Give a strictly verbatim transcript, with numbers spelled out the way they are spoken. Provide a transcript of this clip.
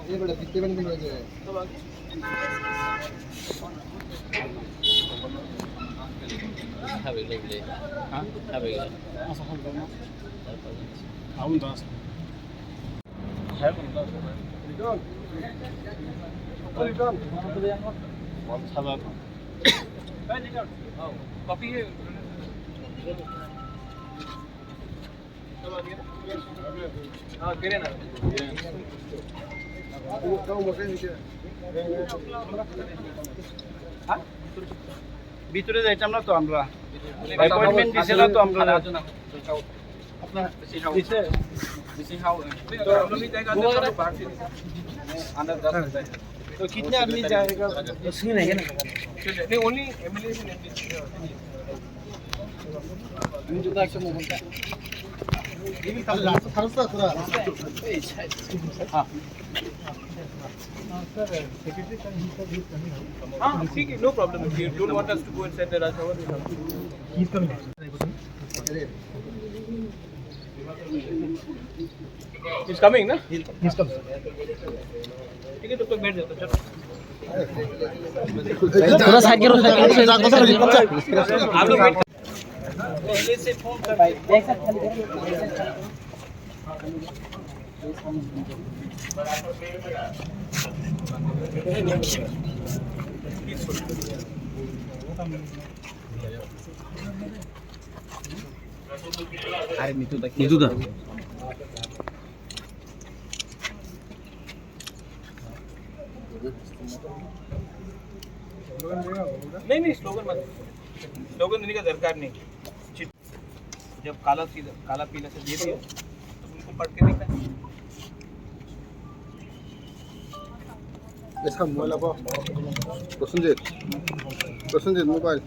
ये बड़ा कितने बन के मिल जाए? ভিতরে যাইতাম না তো আমরা, অ্যাপয়েন্টমেন্ট দিছে না তো আমরা। আপনার দিছে? तो कितने आदमी जाएगा? नहीं, ओनली एमएलए। हाँ, ठीक है, no problem। If you don't want us to go inside the Raj Bhavan, we have to। He's coming, ना? He's coming। ठीक है, तो, तो बैठ जाओ, तो चलो। थोड़ा साइड करो, साइड करो, साइड करो। आप लोग बैठ। Are mitu da. Mitu da. नहीं, नहीं, स्लोगन मत। स्लोगन देने का दरकार नहीं। जब काला सीधा, काला पीला से दे दिया, तो उनको पढ़ के देखना। ऐसा मोबाइल आपको प्रसन्नजीत, प्रसन्नजीत मोबाइल।